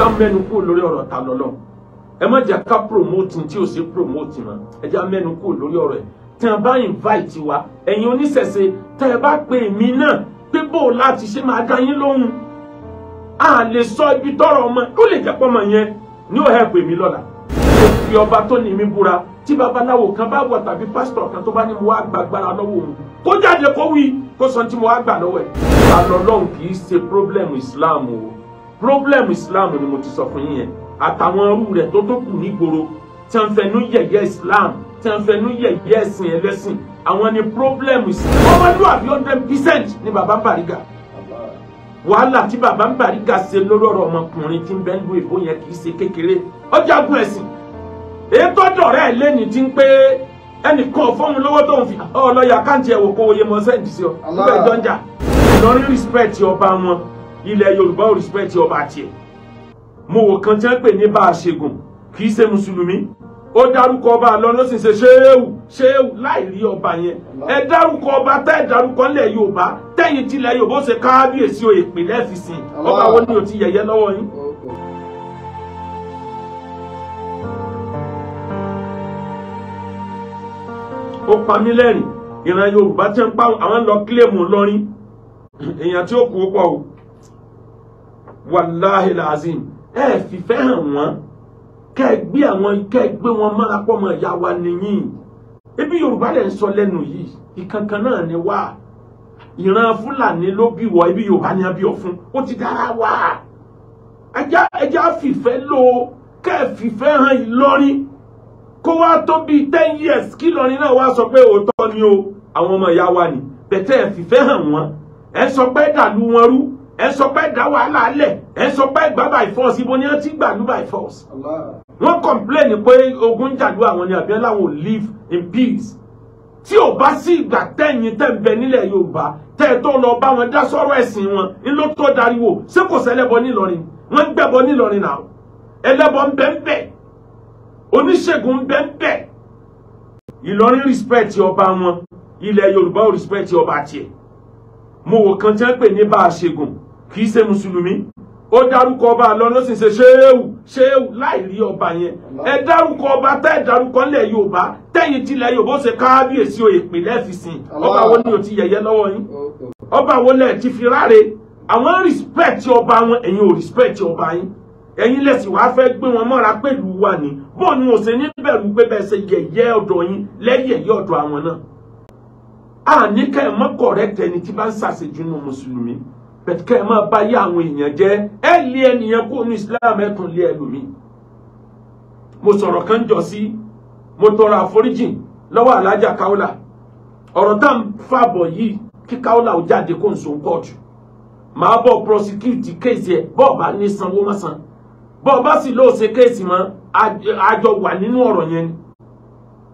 Ẹjá mẹ́nu kúrò lórí ọ̀rọ̀ ta lọ́lọ́. Ẹ má jẹ́ ká promote tí ò sí promote mọ́. Ẹjá mẹ́nu kúrò lórí ọ̀rọ̀ ẹ̀. Tí wọ́n bá invite wa, ẹ̀yin oníṣẹ̀ṣe, tẹ́ ẹ bá pe èmi náà pé bó o láti ṣe máa dá yín lóhùn. A lè sọ ibi tọ́rọ̀ ọmọ, ó lè jẹ́ pọ́mọ yẹn ní ó help èmi lọ́la. Mo fi ọba tó ní mi búra tí babaláwo kan bá wà tàbí pásítọ̀ kan tó bá ní mo wá gbàgbára lọ́wọ́ òun. Kó jáde kó wí kó sọ tí mo wá gbà lọ́wọ́ ẹ̀. Ta lọ́lọ́run kì í ṣe problem Islam o. Problem Islam ni mo ti sọ fún yín yẹn. Àtàwọn irú rẹ̀ tó tó kù nígboro tí wọ́n fẹnu yẹ̀yẹ́ Islam, tí wọ́n fẹnu yẹ̀yẹ́ ẹ̀sìn ẹlẹ́sìn. Àwọn ni problem Islam. Ọmọlúwàbí 100% ni bàbá Bariga. Wàhálà tí bàbá Bariga ṣe lórí ọ̀rọ̀ ọmọkùnrin tí ń bẹ ń lu èbó yẹn kì í ṣe kékeré. Ó jagun ẹ̀sìn. Èyí tó dọ̀rẹ́ ẹ̀ lẹ́ni tí ń pé ẹnìkan fóun lówó tó ń fi ọlọ́yà káǹtì ẹ̀wò kó oyè mọ́ sẹ́ǹdì sí ọ. Nígbà ìjọ ń jà. Ìlọrin respect ọba wọn. Ilẹ̀ Yorùbá ò respect ọba tiẹ̀. Mo wò kan tí wọ́n pè ní bá a ṣègùn kì í ṣe mùsùlùmí. Ó dárúkọ ọba Ìlọrin ó sì ń ṣe ṣéwù ṣéwù láì rí ọba yẹn. Ẹ dárúkọ ọba tẹ́ ẹ dárúkọ ńlẹ̀ Yorùbá tẹ́yìn tilẹ̀ Yorùbá ó ṣe káábíyèsí o ìpìlẹ̀ fi sìn. Ọba wo ni ò ti yẹ̀yẹ́ lọ́wọ́ yín? Ó pa mí lẹ́rìn. Ìran Yorùbá tí ń pa àwọn lọ kílèmù lọ́rin. Èèyàn tí ó kú pọ̀ o. Wàláhì làzim. Ẹ fìfẹ́ hàn wọ́n. Kẹ́ ẹ gbé àwọn kẹ́ ẹ gbé wọn mọ́ra pọ̀ mọ́ ìyá wa nìyí. Ebi Yorùbá lẹ̀ ń sọ lẹ́nu yìí. Ìkankan náà ni wá. Ìran Fúlàní ló bí wọ ibi Yorùbá ni a bí ọ fún. Ó ti dára wá. Ẹja fìfẹ́ lò ó. Kẹ́ ẹ fìfẹ́ hàn Ìlọrin. Kó wá tó bíi 10 years kí Ìlọrin náà wá sọ pé òótọ́ ni o. Àwọn ọmọ ìyá wa ni. Bẹ̀tẹ̀ ẹ fìfẹ́ hàn wọ́n. Ẹ sọ pé dàlú wọn rú. Ẹ sọ pé dá wàhálà lẹ̀. Ẹ sọ pé gbà by force. Ibo ni wọ́n ti gbà lú by force. Wọ́n complain pé ogun jàlú àwọn ni àbí láwọn ò live in peace. Tí ò bá sí ìgbà tẹ̀yìn tẹ̀ ń bẹ nílẹ̀ Yorùbá tẹ́ ẹ tó lọ bá wọn dá sọ́rọ̀ ẹ̀sìn wọn ńlọ tó dariwo. Ṣé kò sẹ́lẹ̀bọ nílọrin? Wọ́n ń gbẹ̀bọ nílọrin náà. Ẹlẹ́bọ ń bẹ ń bẹ. Oníṣègùn ń bẹ ń bẹ. Ìlọrin respect ọba wọn. Ilẹ̀ Yorùbá ò respect ọba tiẹ̀. Mo wò kan tí wọ́n pè ní bá a ṣègùn kì í ṣe mùsùlùmí. Ó dárúkọ ọba Ìlọrin ó sì ń ṣe ṣéwù ṣéwù láì rí ọba yẹn. Ẹ dárúkọ ọba tẹ́ ẹ dárúkọ ńlẹ̀ Yorùbá tẹ́yìn tilẹ̀ Yorùbá ó ṣe káábíyèsí o ìpìlẹ̀ fi sìn. Ọba wo ni ò ti yẹ̀yẹ́ lọ́wọ́ yín? Ọba wo lẹ̀ ti fi ráre? Àwọn respect ọba wọn, ẹ̀yin ò respect ọba yín. Ẹ̀yin lẹ̀sìn wàá fẹ́ gbé wọn mọ́ra pẹ̀lú wa ni. Bó ni ò ṣe ní bẹ̀rù pé bẹ́ẹ̀ ṣe yẹ̀yẹ́ ọ̀dọ̀ yín lẹ́yẹ̀yẹ́ ọ̀dọ̀ àwọn náà. A ní kẹ́ ẹ mọ́ correct ẹni tí bá ń ṣàṣejù nù mùsùlùmí. Bẹ̀tẹ̀ kẹ́ ẹ máa bá yé àwọn èèyàn jẹ́. Ẹ lé ẹnìyẹn kó ní Islam ẹ tún lé ẹlòmíì. Mo sọ̀rọ̀ kan jọ sí, mo tọrọ àforíjìn lọ́wọ́ Alájà Kaola. Ọ̀rọ̀ tá à ń fàbọ̀ yìí kí Kaola ò jáde kó n sòun kóòtù. Màá bọ̀ prosecute kéèsì ẹ̀ bọ́ọ̀ bá ní sanwó má san. Bọ́ọ̀ bá sì lóò ṣe kéèsì mọ́, àjọ wà nínú ọ̀rọ̀ yẹn ni.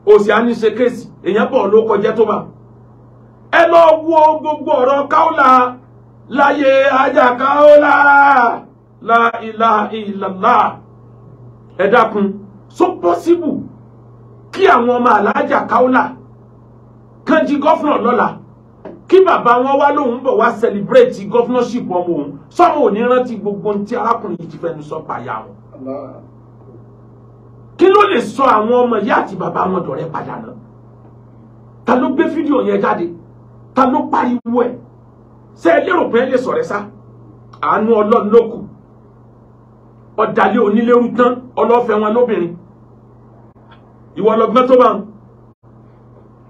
Òsì á ní ṣe kéèsì, èèyàn bọ̀ ló kọjá tó bá. Ẹ lọ wo gbogbo ọ̀rọ̀ Kaola láyé ajá Kaola la ilaha illallah. Ẹ dákun, so possible kí àwọn ọmọ Alájà Kaola kan di gọ́fúnà lọ́la kí bàbá wọn wá lóhùn bọ̀ wá celebrate governorship ọmọ òun sọmọ òní rántí gbogbo ohun tí arákùnrin yìí ti fẹnu sọ pàyà wọn. Kí ló lè sọ àwọn ọmọ ìyá àti bàbá wọn dọ̀rẹ́ padà náà? Ta ló gbé fídíò yẹn jáde? Ta ló pariwo ẹ̀? Ṣé ẹ lérò pé ẹ lè sọ̀rẹ́ sá? Àánú Ọlọ́run ló kù. Ọ̀dàlẹ̀ onílérú tán ọlọ́fẹ́ wọn lóbìnrin. Ìwọ lọgbọ́n tó bá ń.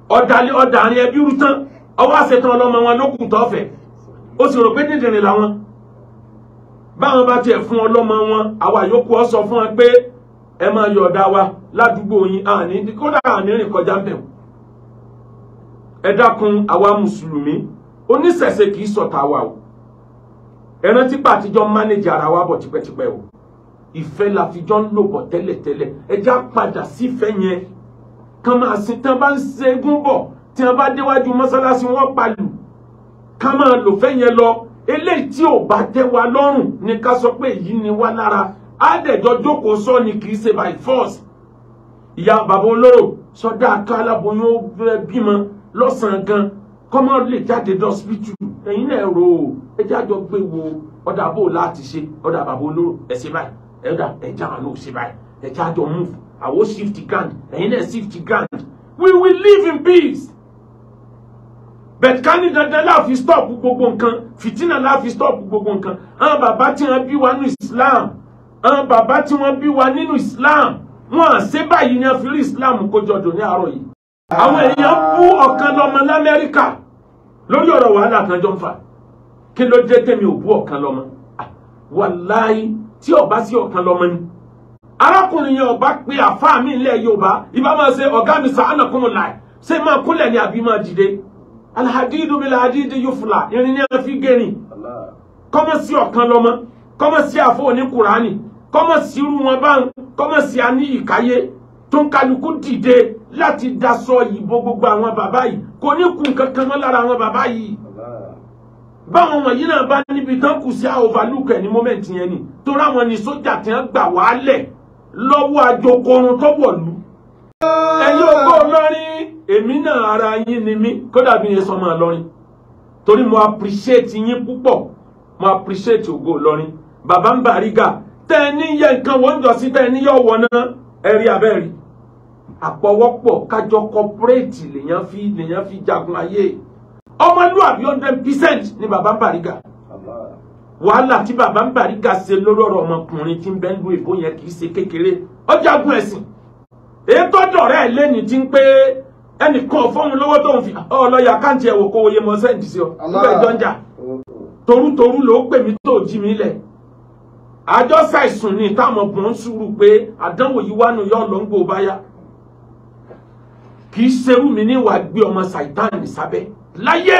Ọ̀dàlẹ̀ ọ̀dàrin ẹbí rú tán ọwọ́ àṣetán ọlọ́mọ wọn ló kù tọ́fẹ̀. Ó sì rò pé dídìrín làwọn. Báwọn bá tiẹ̀ fún ọlọ́mọ wọn, àwa yòókù ọ sọ fún wọn pé ẹ máa yọ ọ̀dà wa ládùúgbò yín, àní kódà àní rìn kọjá ń bẹ̀ wọ́n. Ẹ dákun àwa mùsùlùmí oníṣẹ̀ṣe kì í sọ̀tà wa o. Ẹ rántí pé àtijọ́ mánéjì ara wa bọ̀ tipẹ́tipẹ́ o. Ìfẹ́ la fi jọ ń lò bọ̀ tẹ́lẹ̀tẹ́lẹ̀. Ẹ já padà sífẹ́ yẹn. Kàn máa sin tán bá ń ṣẹ́gun bọ̀ tí wọ́n bá déwájú mọ́sálásí wọ́n palù. Ká máa lò fẹ́ yẹn lọ. Eléyìí tí ò bá tẹ́ wa lọ́rùn ni ká sọ pé èyí ni wá lára. Á dẹ̀jọ́ jókòó sọ ni kì í ṣe by force. Ìyá bàbá olóró sọdá aká aláboyún ó fẹ́ bímọ lọ́sàn-án gan kọ́mọ́ lè jáde dọ́sípítù. Ẹ̀yin náà rò ó, ẹ jẹ́ àjọ gbé wo ọ̀dà bò láti ṣe ọ̀dà bàbá olóró ẹ̀ ṣe báyìí. Ẹ̀dá ẹ̀já àwọn náà ṣe báyìí, ẹ̀já àjọ move, àwọn shift ground, ẹ̀yin náà shift ground. We will live in peace. But ká ní dandan láàfin stop gbogbo nǹkan, fìtínà láàfin stop gbogbo nǹkan. Àwọn bàbá tí wọ́n bí wa nínú Islam, àwọn bàbá tí wọ́n bí wa nínú Islam, wọ́n à ṣe báyìí ní àfi rí Islam kójọ dùn ní àárọ̀ yìí. Àwọn èèyàn bú ọ̀kan lọ́mọ l'Amẹ́ríkà lórí ọ̀rọ̀ wàhálà kan jọ ń fà. Kí ló dé tèmi ò bú ọ̀kan lọ́mọ? Wàláhí tí ó bá sí ọ̀kan lọ́mọ ni. Arákùnrin yẹn ọba pé àfáà mi ilẹ̀ Yorùbá, ìbá máa ṣe ọ̀gá mi sàánà kúnnù láì. Ṣé máa kúnlẹ̀ ni àbí máa dìde? Alhadidu bil hadidi yufla, irin ní a fi gẹ̀rìn. Kọ́mọ̀ sí ọ̀kan lọ́mọ, kọ́mọ̀ sí àfọ́ òní Kùránì, kọ́mọ̀ sí irú wọn bá ń, kọ́mọ̀ sí aníyìkáyé tó ń kálukú dìde láti daṣọ ìbò gbogbo àwọn bàbá yìí. Kò ní kù kankan mọ́ lára àwọn bàbá yìí. Báwọn wọ̀nyí náà bá níbi tán kù sí overlook ẹ̀ ní moment yẹn ni. Torí àwọn ni sójà tí wọ́n gbà wálẹ̀ lọ́wọ́ àjòkòrun tó wọ̀lú. Ẹ̀yin ògo Ìlọrin, èmi náà ara yín ni mí, kódà bí yẹn sọ máa lọrin. Torí mo appreciate yín púpọ̀, mo appreciate ògo Ìlọrin. Bàbá ń Bàrígà, tẹ́ ẹ ní yẹ nǹkan wọ́n jọ sí tẹ́ ẹ ní yọ̀ wọ̀ náà, ẹ rí abẹ́rí. Àpọ̀wọ́pọ̀ kájọ cooperate lèyàn fi jagun ayé. Ọmọlúwàbí 100% ni bàbá ń Bàrígà. Wàhálà tí bàbá ń Bàrígà ṣe lórí ọ̀rọ̀ ọmọkùnrin tí ń bẹ ń lu èbó yẹn kì í ṣe kékeré. Ó jagun ẹ̀sìn. Èyí tó dọ̀rẹ́ ẹ̀ lẹ́ni tí ń pé ẹnìkan fóun lówó tó ń fi ọlọ́yà káǹtì ẹ̀wò kó oye mọ́ sẹ́ǹdì sí ọ. Nígbà ìjọ ń jà. Torútorú ló pè mí tó jí mi lẹ̀. Àjọ ṣàìsùn ni táwọn ọmọkùnrin ń sùúrù pé àdánwò yìí wánu yọ lọ ń gbó báyà. Kì í ṣerú mi ní wàá gbé ọmọ Sàìtánì sábẹ́. Láyé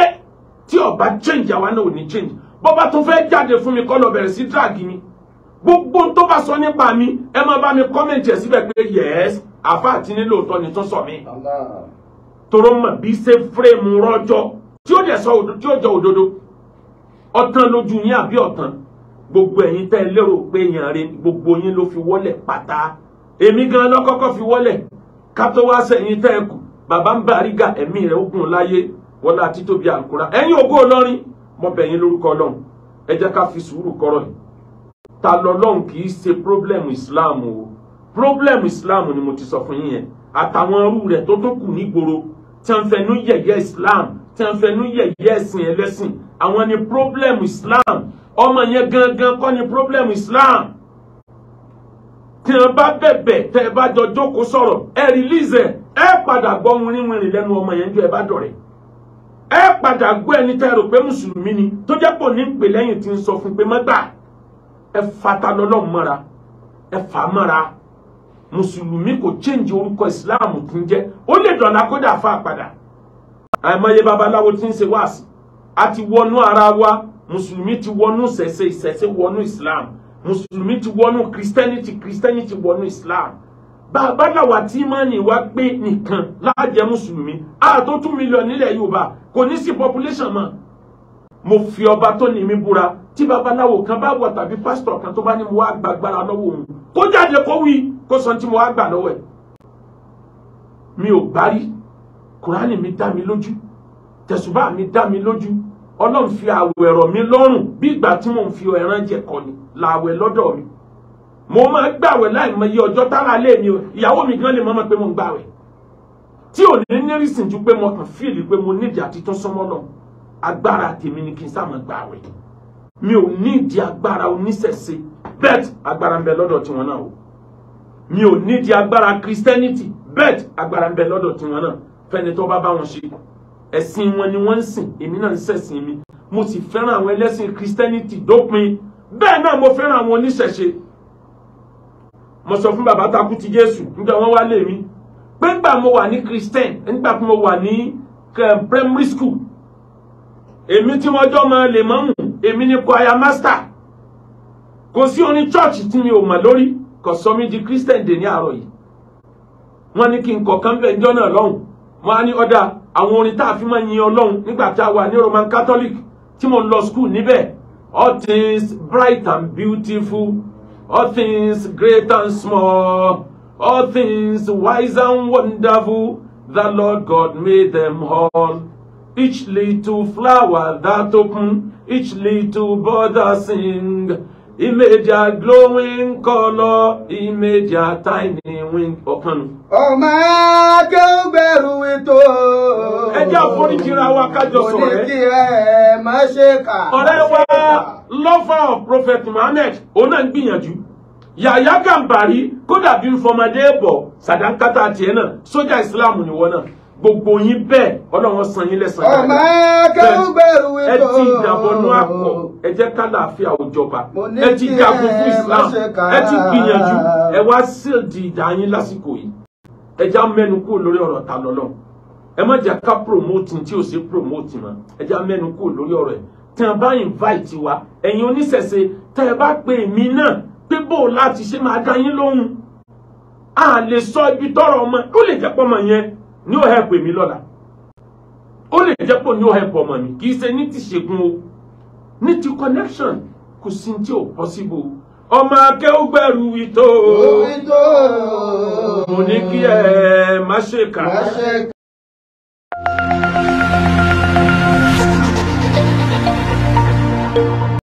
tí ó bá change àwa náà ò ní change. Bọ́bá tó fẹ́ jáde fún mi kọ́ lọ bẹ̀rẹ̀ sí drag mi. Gbogbo tó bá sọ nípa mi, ẹ máa bá mi comment ẹ̀ síbẹ̀ pé yes, àfa àti nílò òótọ́ ni tó sọ mí. Toró mọ̀ bí ṣe fírèmù rọ́jọ́ tí ó dẹ̀ sọ tí ó jọ òdodo. Ọ̀tán lójú yín àbí ọ̀tán. Gbogbo ẹ̀yin tẹ́ ẹ lérò pé èèyàn rẹ gbogbo yín ló fi wọ́lẹ̀ pátá. Èmi gan lọ́kọ́kọ́ fi wọ́lẹ̀. Ká tó wá sẹ́yìn tẹ́ ẹ kù, bàbá ń Bàrígà ẹ̀mí rẹ̀ ó gùn láyé wọlá títóbi àlùkùrá. Ẹ̀yin ògo Ìlọrin, mo bẹ̀ yín lórúkọ Ọlọ́run. Ẹ jẹ́ ká fi sùúrù kọ́rọ̀ yìí. Ta lọ́lọ́run kì í ṣe problem Islam o. Problem Islam ni mo ti sọ fún yín yẹn. Àtàwọn irú rẹ̀ tó tó kù nígboro tí wọ́n fẹnu yẹ̀yẹ́ Islam, tí wọ́n fẹnu yẹ̀yẹ́ ẹ̀sìn ẹlẹ́sìn. Àwọn ni problem Islam. Ọmọ yẹn gangan kọ́ ni problem Islam. Tí wọ́n bá bẹ̀bẹ̀ tẹ́ ẹ bá jọ jókòó sọ̀rọ̀, ẹ release ẹ̀, ẹ padà gbọ́ wínrínwínrín lẹ́nu ọmọ yẹn jọ ẹ bá dọ̀rẹ́. Ẹ padà gbọ́ ẹni tẹ́ rò pé mùsùlùmí ni tó jẹ́ pò ní pè lẹ́yìn tí ń sọ fún pé má gbà. Ẹ fata lọ́lọ́run mọ́ra, ẹ fà á mọ́ra. Mùsùlùmí kò change orúkọ Islam tí ń jẹ́, ó lè dọ̀la kódà fà padà. Àìmọye babaláwo tí ń ṣe wáàsí. A ti wọnú ara wa, mùsùlùmí ti wọnú ìṣẹ̀ṣe, ìṣẹ̀ṣe wọnú Islam. Mùsùlùmí ti wọnú Christianity, Christianity wọnú Islam. Bàbá làwà tí ìmánì wa pé nìkan lájẹ mùsùlùmí. A tó 2 million nílẹ̀ Yorùbá, kò ní sí population mọ́. Mo fi ọba tó ní mi búra, tí babaláwo kan bá wà tàbí pásítọ̀ kan tó bá ní mo wá gbàgbára lọ́wọ́ òun, kó jáde kó wí, kó sọ tí mo wá gbà lọ́wọ́ ẹ̀. Mi ò gbárí, Kùránì mi dá mi lójú, tẹ̀sùbá mi dá mi lójú, Ọlọ́run fi àwẹ̀ rọ̀ mí lọ́rùn bí ìgbà tí mò ń fi ẹran jẹ kọ́ ni làwẹ̀ lọ́dọ̀ mi. Mo máa gbàwẹ̀ láì mọ iye ọjọ́ tára lé mi o, ìyàwó mi gan lè mọ̀ pé mo ń gbàwẹ̀. Tí ò ní nírìsìn ju pé mo kàn fíìlì pé mo nídìí àti tó sánmọ́ lọ. Agbára tèmi ni kí n sá máa gbàwẹ̀. Mi ò nídìí agbára oníṣẹ̀ṣe, bet agbára ń bẹ lọ́dọ̀ tiwọn náà o. Mi ò nídìí agbára Christianity, bet agbára ń bẹ lọ́dọ̀ tiwọn náà. Fẹ́ni tó bá bá wọn ṣe, ẹ̀sìn wọn ni wọ́n ń sìn, èmi náà ń ṣẹ̀sìn mi. Mo sì fẹ́ràn àwọn ẹlẹ́sìn Christianity dópin, bẹ́ẹ̀ náà mo fẹ́ràn àwọn oníṣẹ̀ṣe. Mo sọ fún bàbá takú ti Jésù nígbà wọ́n wá lé mi pé nígbà mo wà ní Christian, nígbà tí mo wà ní primary school, èmi tí wọ́n jọ máa lè mọ́mù, èmi ni choir master. Kò sí orin church tí mi ò mọ̀ lórí, kò sọ mí di Christian dè ní àárọ̀ yìí. Wọ́n ní kí n kọ̀ọ̀kan bẹ̀ níjọ́ náà lọ́hùn. Wọ́n á ní ọ̀dà àwọn orin tá a fi máa yin Ọlọ́run nígbà tí a wà ní Roman Catholic tí mo lọ school níbẹ̀. All things bright and beautiful, all things great and small, all things wise and wonderful, the Lord God made them all. Each little flower that open, each little bird that sing, He made their glowing color, he made their tiny wing. Ọ̀kan nu. Ọmọ akéwùgbẹ̀rù ètò. Ẹ jẹ́ àforíjìra wa kájọ Mo ní sọ̀rẹ́. kí ẹ má ṣe kà. Ọ̀rẹ́ wa lover of Prophet Muhammad, òun náà ń gbìyànjú. Yàyà Gàmbàrí, kódà bí ń fọmọdé bọ̀, sàdánkátà tiẹ̀ náà, sójà Ìsìláàmù nìwọ náà. Gbogbo yín bẹ́ẹ̀, Ọlọ́run san yín lẹ́san Ọmọ dáadáa. akéwùgbẹ̀rù Ẹ ètò. ti ìdàbọnú àpọ̀, ẹ jẹ́ kálàáfíà ó jọba. Mo ní Ẹ ti kí jagun ẹ fún má Islam, ṣe kà. ẹ ti gbìyànjú, ẹ wá síldi ìdá yín lásìkò yìí. Ẹ já mẹ́nu kúrò lórí ọ̀rọ̀ ta lọ́lọ́. Ẹ má jẹ́ ká promote tí ò sí promote mọ́. Ẹ já mẹ́nu kúrò lórí ọ̀rọ̀ ẹ̀. Tí wọ́n bá invite wa, ẹ̀yin oníṣẹ̀ṣe, tẹ́ ẹ bá pe èmi náà pé bó o láti ṣe máa dá yín lóhùn. A lè sọ ibi tọ́rọ̀ ọmọ, ó lè jẹ́ pọ́mọ yẹn ní ó help èmi lọ́la. Ó lè jẹ́ pò ní ó help ọmọ mi, kì í ṣe ní ti ṣègùn o. Ní ti connection, kò sí tí ò possible. Ọmọ akéwùgbẹ̀rù ìtò. Ètò. Mo ní kí ẹ má ṣe kà. Má ṣe kà.